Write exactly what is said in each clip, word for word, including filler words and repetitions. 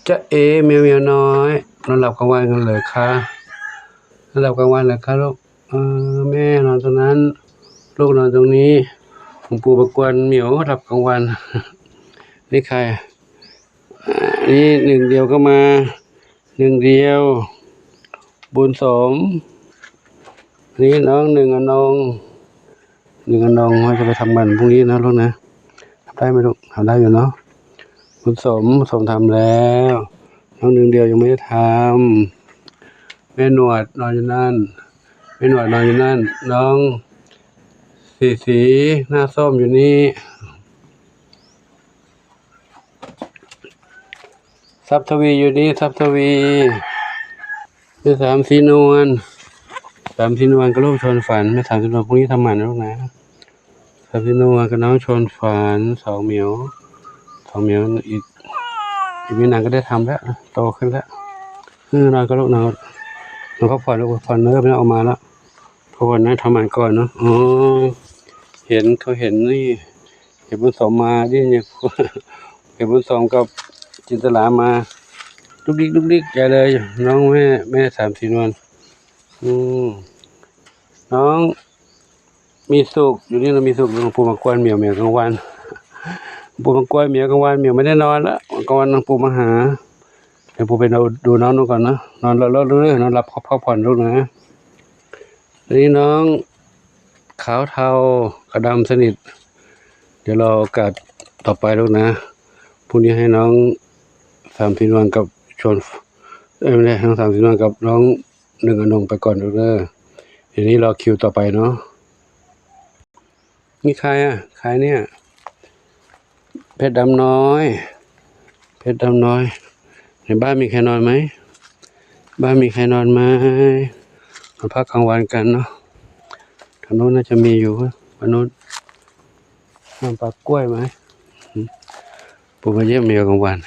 จ๊ะเอ๋ แมวเหมียวน้อย นอนหลับกลางวันกันเหรอคะ นอนหลับกลางวันเหรอคะลูก เออ แม่นอนตรงนั้น ลูกนอนตรงนี้ หลวงปู่มากวนเหมียวหลับกลางวัน นี่ใคร อ่า นี่หนึ่งเดียวก็มา หนึ่งเดียว บุญสม นี่น้องหนึ่งอนง หนึ่งอนง ว่าจะไปทำงานพรุ่งนี้นะลูกนะ ทำได้ไหมลูก ทำได้อยู่เนาะ บุญสม สมทำแล้ว น้องหนึ่งเดียวยังไม่ได้ทำ แม่หนวดนอนอยู่นั่น แม่หนวดนอนอยู่นั่น น้องสีสี หน้าส้มอยู่นี่ ทรัพย์ทวีอยู่นี่ ทรัพย์ทวี แม่สามสีนวล สามสีนวลกับลูกชวนฝัน แม่สามสีนวลพรุ่งนี้ทำหมันนะลูกนะ สามสีนวลกับน้องชวนฝัน สองเหมียว สองเหมียวอีก อีกไม่นานก็ได้ทำแล้ว โตขึ้นแล้ว เออ นอนก็ลูกนอน นอนพักผ่อนลูก พักผ่อนเนอะ ไม่ต้องออกมาแล้ว พักผ่อนนะ ทำหมันก่อนเนาะ อ๋อ เห็น เขาเห็นนี่ เห็นบุญสมมานี่เนี่ย เห็นบุญสมกับจินตลามา ลุกดิ๊กลุกดิ๊กใหญ่เลย น้องแม่ แม่สามสีนวล อืม น้องมีสุขอยู่นี่ เรามีสุข หลวงปู่มากวนเหมียว เหมียวกลางวัน หลวงปู่มากวนเหมียวกลางวัน เหมียวไม่ได้นอนละ กลางวันหลวงปู่มาหา เดี๋ยวปู่ไปดู ดูน้องดูก่อนนะ นอนหลับแล้วเด้อ นอนหลับพักผ่อนลูกนะ อันนี้น้องขาวเทากระดำสนิท เดี๋ยวรอโอกาสต่อไปลูกนะ พรุ่งนี้ให้น้องสามสีนวลกับชวน เอ้ย ไม่ใช่ น้องสามสีนวลกับน้องหนึ่งอนงไปก่อนลูกเด้อ เดี๋ยวนี้รอคิวต่อไปเนาะ นี่ใครอ่ะ ใครเนี่ย เพชรดำน้อย เพชรดำน้อย ในบ้านมีใครนอนไหม บ้านมีใครนอนไหม มาพักกลางวันกันเนาะ ทางโน้นน่าจะมีอยู่ ทางโน้น นอนปากกล้วยไหม อืม ปู่มาเยี่ยมเหมียวกลางวัน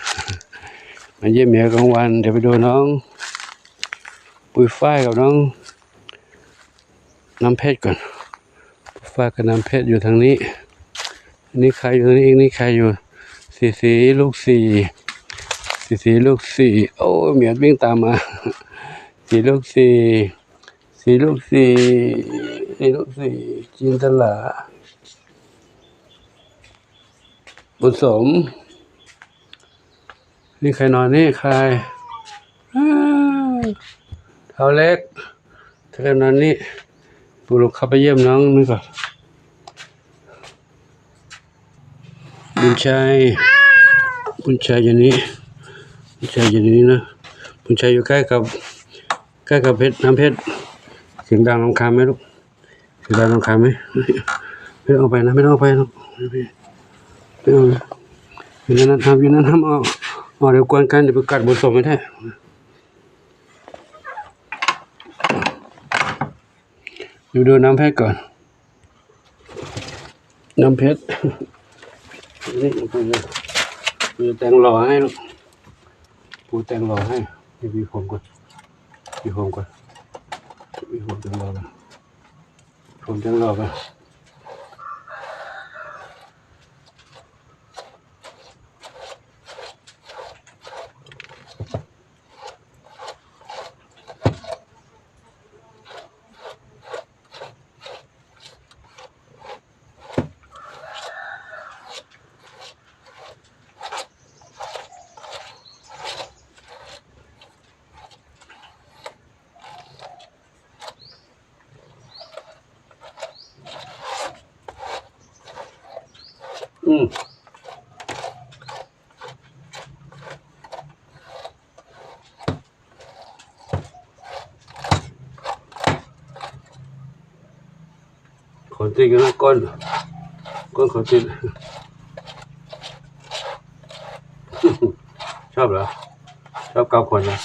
มาเยี่ยมเหมียวกลางวัน เดี๋ยวไปดูน้อง ปุยฝ้ายกับน้อง น้ำเพชรก่อน ปุยฝ้ายกับน้ำเพชรอยู่ทางนี้ อันนี้ใครอยู่ตรงนี้อีก นี่ใครอยู่ สีสีลูกสี่ สีสีลูกสี่ โอ้ย เหมียววิ่งตามมา สีลูกสี่ สีลูกสี่ สีลูกสี่ จินตลา บุญสม นี่ใครนอนนี่ ใคร อ้าว เท้าเล็ก เท้าเล็กนอนนี่ ปู่ลุกเข้าไปเยี่ยมน้องนี่ก่อน บุญชัย บุญชัยอยู่นี่ บุญชัยอยู่นี่นะ บุญชัยอยู่ใกล้กับ ใกล้กับเพชร น้ำเพชร เสียงดังรำคาญไหมลูก เสียงดังรำคาญไหม ไม่ต้องออกไปนะ ไม่ต้องออกไปลูก ไม่ต้องนะ อยู่นั่นทำ อยู่นั่นทำ ออก ออก เดี๋ยวกวนกัน เดี๋ยวไปกัดบุญสมไม่ได้ ดูดูน้ำเพชรก่อน น้ำเพชร นี่ปู่จะ ปู่จะแต่งหล่อให้ลูก ปู่แต่งหล่อให้ นี่หวีผมก่อน หวีผมก่อน หวีผมแต่งหล่อก่อน ผมแต่งหล่อก่อน อืม ขนติดกันนะ ก้น ก้นขนติด ชอบเหรอ ชอบเกาขนเหรอ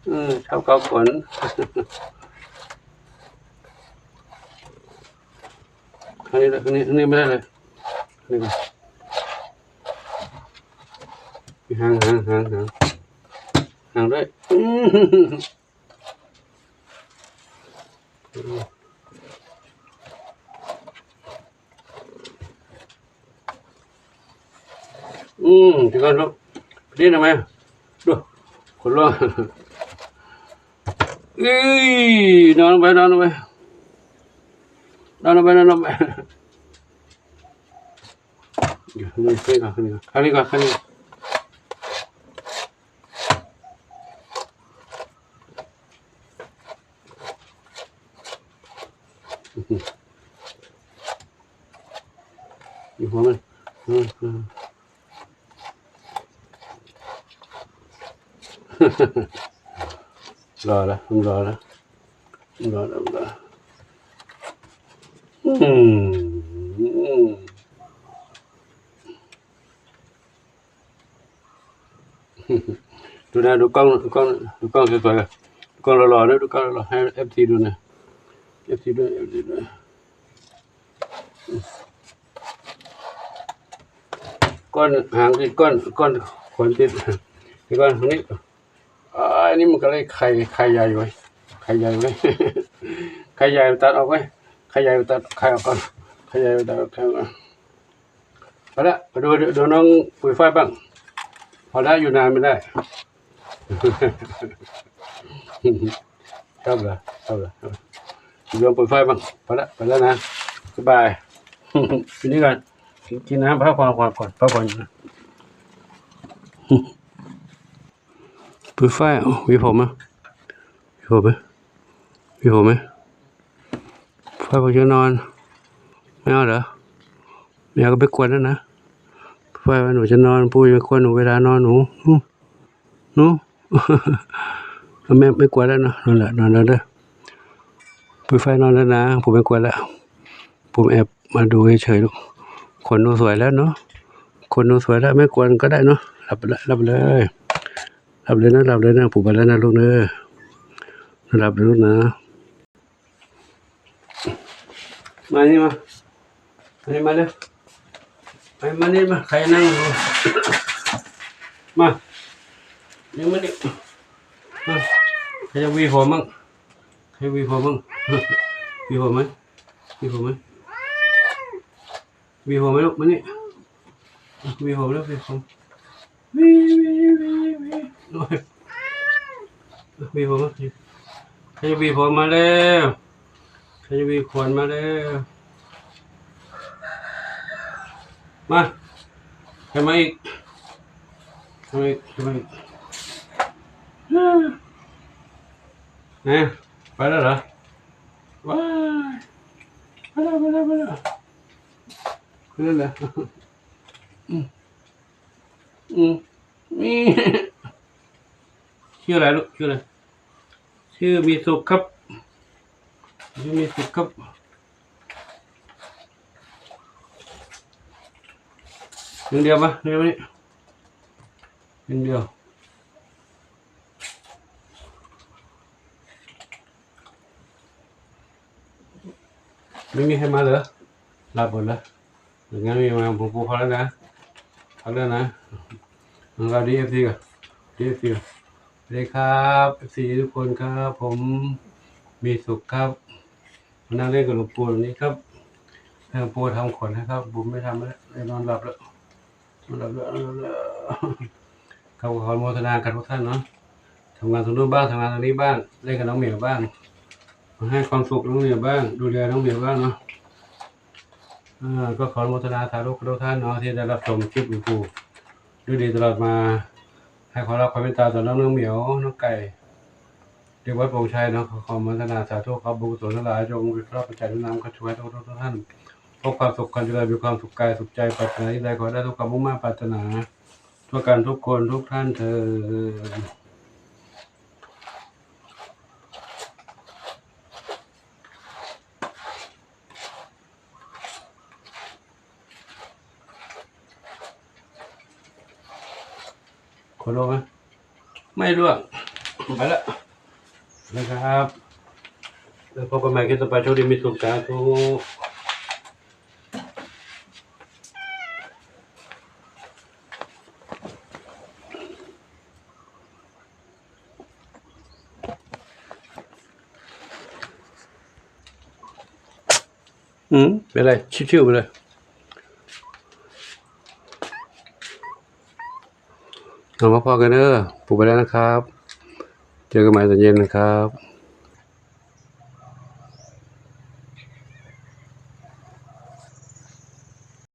อืม ชอบเกาขน อันนี้ อันนี้ อันนี้ไม่ได้เลย นี่ก่อน หาง หาง หาง หาง หางด้วย อืม อืม เดี๋ยวก่อนลูก นี่ทำไม ดู คนร้อน เอ้ย นอนลงไป นอนลงไป นอนลงไป นอนลงไป เดี๋ยว นี่ นี่ก่อน นี่ก่อน ข้างนี้ก่อน ข้างนี้ก่อน อยู่หัวมัน อืม อืม รอแล้ว มันรอแล้ว มันรอแล้ว มันรอแล้ว อืม อืม ดูนะ ดูกล้อง ดูกล้อง ดูกล้องสวยๆ ก่อน ดูกล้องหล่อๆ นะ ดูกล้องหล่อๆ ให้เอฟซีดูนะ เอฟซีดู เอฟซีดู ก้อนหางติดก้อน ก้อนขนติด ติดก้อนตรงนี้ อ่า อันนี้มันก็เลยไข่ ไข่ใหญ่ไว้ย ไข่ใหญ่ไว้ย ไข่ใหญ่ตัดออกไว้ย ไข่ใหญ่ตัด ไข่ออกก่อน ไข่ใหญ่ตัดออก ไข่ออกก่อน พอละ ไปดู ดู ดูน้องปุ๋ยฝ้ายบ้าง พอละ อยู่นานไม่ได้ ชอบเหรอ ชอบเหรอ ดูน้องปุ๋ยฝ้ายบ้าง พอละ ไปแล้วนะ บ๊ายบาย กินนี่ก่อน กิน กินน้ำ พักผ่อนก่อน ก่อน พักผ่อน ปุ๋ยฝ้าย เอ้า หวีผมอ่ะ หวีผมไหม หวีผมไหม ฝ้ายบอกจะนอน ไม่เอาเหรอ ไม่เอาก็ไปกวนแล้วนะ ฝ้ายว่าหนูจะนอน ปู่อย่าไปกวนหนูเวลานอนหนู หนู หนู แม่ไม่กวนแล้วเนาะ นอนละ นอนแล้วเด้อ ปุ๋ยฝ้ายนอนแล้วนะ ผมไม่กวนแล้ว ผมแอบมาดูเฉยๆ ลูก ขนหนูสวยแล้วเนาะ ขนหนูสวยแล้ว ไม่กวนก็ได้เนาะ หลับไปละ หลับไปเลย หลับเลยนะ หลับเลยนะ ปู่ไปแล้วนะลูกเด้อ หลับเลยลูกนะ มานี่มา มานี่มาเร็ว มา มานี่มา ใครนั่งดู มา นี่มานี่ มา ใครจะหวีผมมั่ง ใครหวีผมมั่ง หวีผมไหม หวีผมไหม หวีผมไหมลูก มานี่ หวีผมแล้ว หวีผม หวี หวี หวี หวี โอ้ย หวีผม ใครจะหวีผมมาแล้ว ใครจะหวีขนมาแล้ว มา ใครมาอีก ใครมาอีก ใครมาอีก นะ ไปแล้วเหรอ ว้าย ไปแล้ว ไปแล้ว ไปแล้ว ไปแล้วเหรอ อืม อืม นี่ ชื่ออะไรลูก ชื่ออะไร ชื่อมีสุขครับ ชื่อมีสุขครับ หนึ่งเดียวมา หนึ่งเดียวมานี่ หนึ่งเดียว ไม่มีใครมาเหรอ หลับหมดแล้ว อย่างงั้นไม่มา ผมปูเขาแล้วนะ พักแล้วนะ เราดีเอฟซีก่อน ดีเอฟซีก่อน สวัสดีครับ เอฟซี ทุกคนครับ ผมมีสุขครับ มานั่งเล่นกับหลวงปู่ตรงนี้ครับ ให้หลวงปู่ทำขวัญให้ครับ ผมไม่ทำแล้ว นอนหลับแล้ว นอนหลับแล้ว นอนหลับแล้ว ครับ ขออนุโมทนากับทุกท่านเนาะ ทำงานตรงนู้นบ้าง ทำงานตรงนี้บ้าง เล่นกับน้องเหมียวบ้าง มาให้ความสุขน้องเหมียวบ้าง ดูแลน้องเหมียวบ้างเนาะ อ่า ก็ขออนุโมทนาสาธุกับทุกท่านเนาะ ที่ได้รับชมคลิปหลวงปู่ด้วยดีตลอดมา ให้ความรักความเมตตาต่อน้องเหมียว น้องไก่ เด็กวัดโป่งชัยเนาะ ขอความอนุโมทนาสาธุครับ บุญกุศลทั้งหลายจงเป็นพระปัจจัยหนุนนำข้าช่วยทุกทุกท่าน พบความสุขความเจริญ มีความสุขกายสุขใจ ปรารถนาสิ่งใดขอให้ได้ทุกความมุ่งมั่นปรารถนา ทั่วกันทุกคนทุกท่านเทอญ ขนลงไหม ไม่ร่วง ไปละนะครับ แล้วพบกันใหม่คลิปต่อไป โชคดีมีสุข สาธุ อืม เป็นไร ชิวๆ ไปเลย เอามาพอกันเด้อ ปลูกไปแล้วนะครับ เจอกันใหม่ตอนเย็นนะครับ